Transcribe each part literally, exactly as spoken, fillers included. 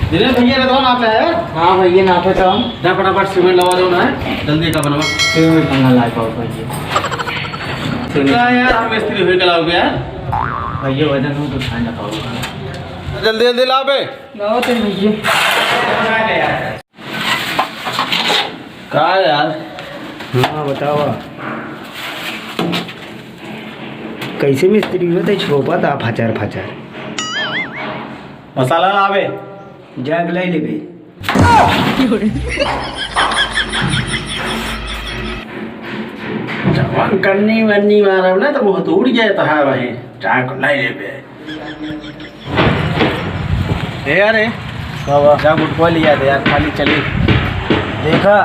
दिनेश भैया, रतवा नापे है? हाँ भैया, नापे तो हम। जा फटाफट सीमेंट लवा दो ना, जल्दी का बनवा। सीमेंट हम ना ला पाओ भैया। सीमेंट। का यार, हम मिस्त्री हुए के लाओगे यार? भैया, वजन हो तो उठा ना पाओ। जल्दी, जल्दी लाओ बे। लाओ तो भैया। का यार? हाँ, बतावा। कैसे मिस्त्री होते, छोपा था फचर फचर। मसाला लावे। जाग लाई लेबे। जवान कन्नी वन्नी मारब ना, तो मुँह तो उड़ जाए, तो हाँ भाई, जाग लाई लेबे। ए यार, ए, का बा? जा गुटखा लिया दे यार, खाली चली। देखा,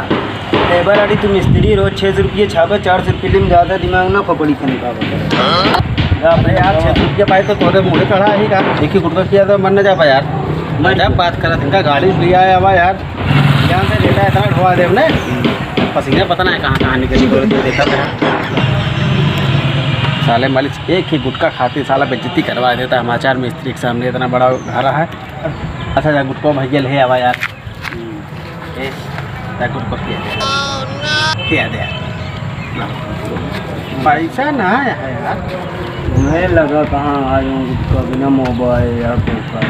लेबर आड़ी तू मिस्त्री, रोज छह सौ रुपये छापे, चार सौ रुपये लेम, ज्यादा दिमाग ना पकड़ी कने का बा। जा अपने अरे यार, छह सौ रुपये पाए तो तोरे मुँहे कड़ा ही का। देखी गुटखा किया तो मन न जा पा यार। मैं जब बात करत इनका गाड़ी लिया है अब यार, यहाँ से रेला इतना ढोआ दे हमने, पसीना पता ना है कहाँ कहाँ निकली, बोल के देखा था। साले मालिक एक ही गुटखा खातिर साला बेइज्जती करवा देता है। हमाचार मिस्त्री के सामने इतना बड़ा घर है। अच्छा, जा गुटखा भैया ले आवा यार। ए, जा गुटखा पिया दे। पिया दे यार। पैसा ना है यार। मैं लगा कहाँ आ जाऊँ गुटखा बिना मोबाइल या कोका।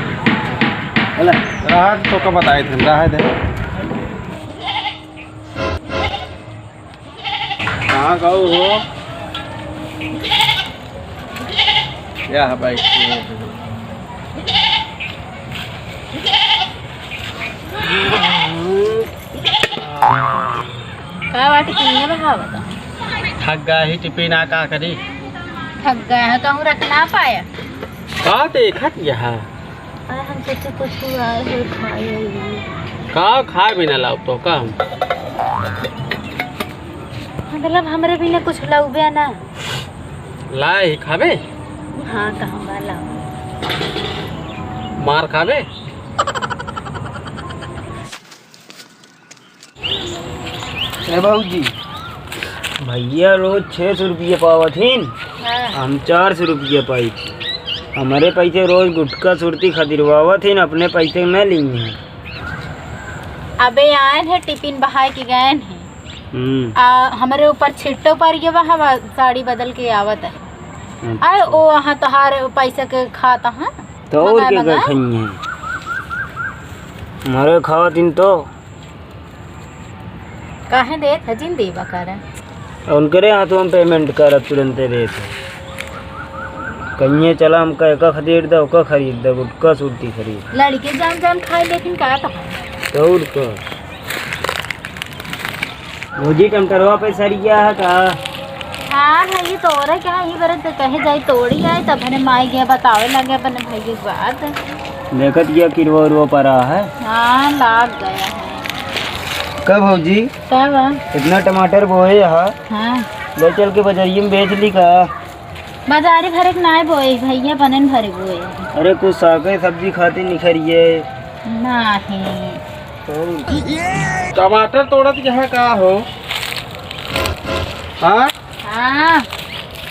है ना? रहा तो का बताए थे, रहा दे। कहाँ गऊ हो? या है भाई। का बाटे, किन्ने बहावत? थक गया ही टिफिन आ, का करी? थक गया है, कहूँ रख ना पाया। का देखत यहाँ? अरे हम सोचे कुछ आए हो खाए होइए। का खाए बिना लाउब तो का हम? मतलब हमरे बिना कुछ लउबे ना। लाए ही खाबे? हाँ, तो हम लाओ। मार खाबे? ए भौजी, भैया रोज छह सौ रुपये पावत हिन, हाँ। हम चार सौ रुपये पाई थी। हमरे पैसे रोज गुटखा सुरती खदिरवावत हिन, अपने पैसे न ली हैं। अबे आयन है, टिफिन बहाए के गयन है। हम्म। आ, हमरे ऊपर छिट्टो पर ये बा, हम साड़ी बदल के आवत है। अच्छा। आए, ओ वहाँ तोहार पैसा के खाता, हाँ? तो और मंगाए, के मंगाए। कर खइए? हमरे खावत हिन तो। काहे देत है, जिन देबा करे। उनकरे हाथों में पेमेंट करब, तुरंते देत है। कहिए चला, हमका एका खरीद दे, ओका खरीद दे, गुटखा सुरती खरीद। लड़के जान जान खाए लेकिन का तो है। तो और का? भौजी, टमाटरवा पे सरिया है का? हाँ, है, ये तोड़े क्या है? ये बरत कहे जाए, तोड़ी आए, तब हने माई गया बतावे लगे अपने भाई के बात। देखत गया किरवा उरवा परा है। हाँ, लाग गया है। का भौजी? का बा? इतना टमाटर बोए हा? हाँ। ले चल के बजरिया में बेच ली का? बाजारी भरे के नाय बोए, भैया बनेन भरे बोए। अरे, कुछ सागे सब्जी खातिर निखरिए। नाही। टमाटर तोड़त यहाँ का हो? हाँ? हाँ।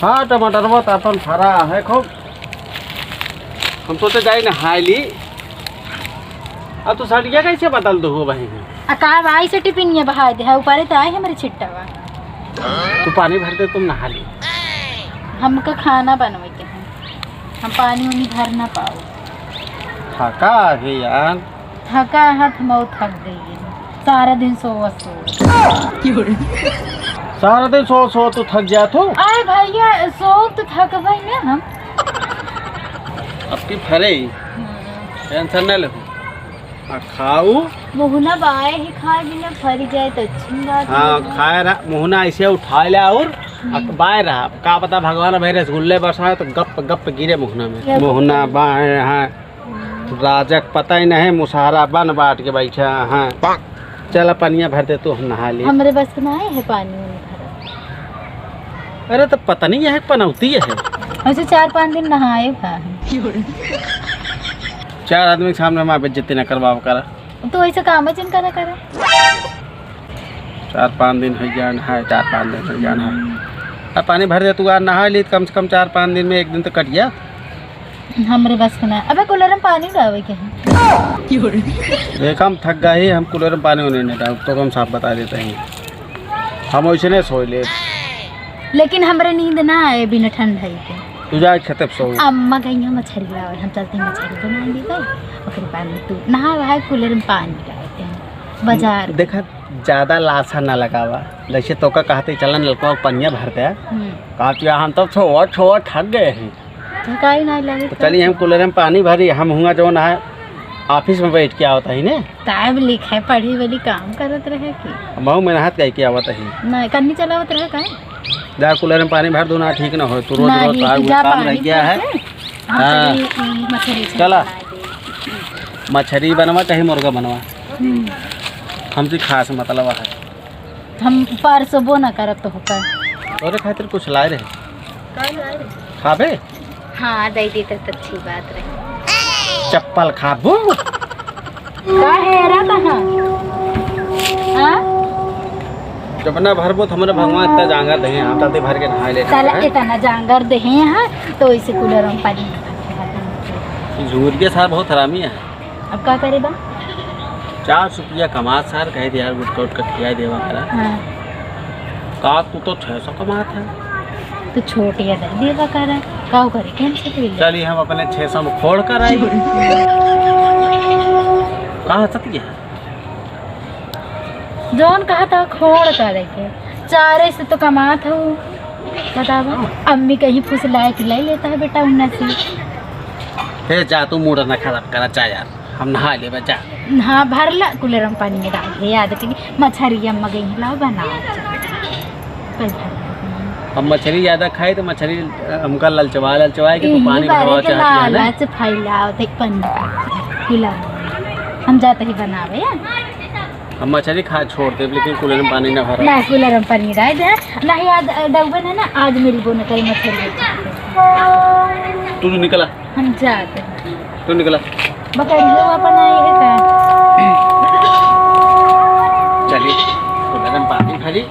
हाँ, टमाटरवा तो अपन फरा है खूब। हम सोचे जाई नहाई ली। अब तू सड़िया कैसे बदल दो हो बहिन? आ का भाई से टिफिनिया बहाए दे है, ऊपरे तो आए हमरे छिट्टा बा। तू पानी भर दे, तुम नहा ली। हमका खाना बनवे के है, हम पानी उनी भर ना पाओ। थका है यार। थका है, हम थक गई है। सारा दिन सोवत सोवत। सारा दिन सो सो तू थक जात हो? अरे भैया, सो तो थकबे ना हम। अब की फरे ही। हम्म। टेंशन ना ले। आ, खाऊ। मुहना बाए ही खाए बिना फरी जाए तो अच्छी बात हाँ, है। खाए रहा, मुहना ऐसे उठाए ले और हम्म। आ, बाए रहा। का पता भगवान भाई रसगुल्ले बरसाए तो गप गप गिरे मुहना में। ये मुहना बाए, हाँ। हम्म। राजा के पता ही नहीं, मुसहरा बन बाट के बैठा है। चला पनिया भर दे तू, हम नहा ले। हमरे बस के ना आए है पानी उनी भरा। अरे तो पता नहीं है, पनौती है। ऐसे चार पाँच दिन नहाए भा है। चार आदमी के सामने हमारे बेइज्जती ना करवाओ करा। तो ऐसे काम है जिन करा करा। चार पाँच दिन हो जान है, चार पाँच दिन हो जान है। अब पानी भर दे तू, आ नहा ली, कम से कम चार पाँच दिन में एक दिन तो कट गया। हमरे बस के ना। अबे कूलर में पानी लावे के है। देख, हम थक गए ही, हम कूलर में पानी होने नहीं डाल, तो हम साफ बता देते हैं, हम वैसे नहीं सोई ले। लेकिन हमरे नींद ना आए बिना ठंडाई के। तू जा खेते पे सो। अम्मा कहीं हम मछली लावे, हम चलते हैं मछली बनाएंगे तो ओकरे बाद में तू नहा वहा कूलर में पानी डालते हैं बाजार। देखा, ज्यादा लासा ना लगावा, जैसे तोका कहते चलन नलका पनिया भर दे। हम्म। कहती हम तो छोड़ छोड़ थक गए हैं। थकाई नहीं लगे तो तो। चलिए हम कूलर में पानी भरी, हम हुआ जौन है ऑफिस में बैठ के आवत ही ने। टाइम लिखे पढ़ी वाली काम करत रहे कि? महू मेहनत कह के आवत ही। नहीं, कन्नी चलावत रहे का? जा कूलर में पानी भर दो ना, ठीक ना हो, तू रोज नहीं, रोज तू आग जा काम रह पानी गया भर है। के, हम हाँ। चली, ई, मछली उछली चला। बना दे। मछली बनवा चाहे मुर्गा बनवा, हम्म। हमसे खास मतलब है। हम परसबो ना करत तो होकर। तोरे खातिर कुछ लाए रहे। का लाए रहे? खाबे? हाँ, दे दी तो अच्छी बात रही। चप्पल खाबू? का हेरा तहाँ? हाँ? जब ना भरबो तो हमरे भगवान इतना जांगर दे, हम ताते भर के नहाए ले चला, हैं? इतना जांगर दे हैं, हाँ, तो इसे कूलर में पानी। ई झुमुरिया सार बहुत हरामी है। अब का करे बा? चार सौ रुपया कमात सार, कहे दे यार, गुटखा उटखा खिया देवा करा। हाँ। का तू तो छह सौ कमात है। तू छोट या दे देवा करा, का करे, कौन से पी ले? चलिए हम अपने छह सौ में फोड़ कर आई। कहाँ सतिया? जौन कहा था खोड़ करे के, चारे से तो कमात हूँ। बतावा, अम्मी कहीं फुसलाए के ले लेता है बेटा उन्ना से। हे जा, तू मूड ना खराब करा, जा यार, हम नहा लेबे, जा। हाँ, भरला कूलर में पानी में डाल दे, याद करी मछरी अम्मा गई लाओ बनाओ। कल भर हम मछली ज्यादा खाई तो मछली हमका ललचवा ललचवा के तो यही पानी बारे भरवा के चाहती है ना। लालच फैलाओ थे पानी कूलर। हम जाते ही बनावे यार। हम मछली खा छोड़ देब, लेकिन कूलर में पानी ना भरा। ना, कूलर में पानी रह दे। नहीं, आज डउबे ना, ना, आज मिलबो न करी मछली। तू तो निकला। हम जाते हैं। तू निकला। बकरियो अपन आई है का? चलिए, कूलर में पानी भरी।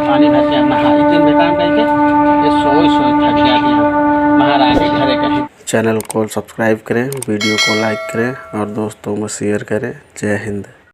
पानी भर के हम नहाई, दिन में काम करके, ये सोई सोई थक जाती है। महारानी घरे कहीं। चैनल को सब्सक्राइब करें, वीडियो को लाइक करें और दोस्तों में शेयर करें। जय हिंद।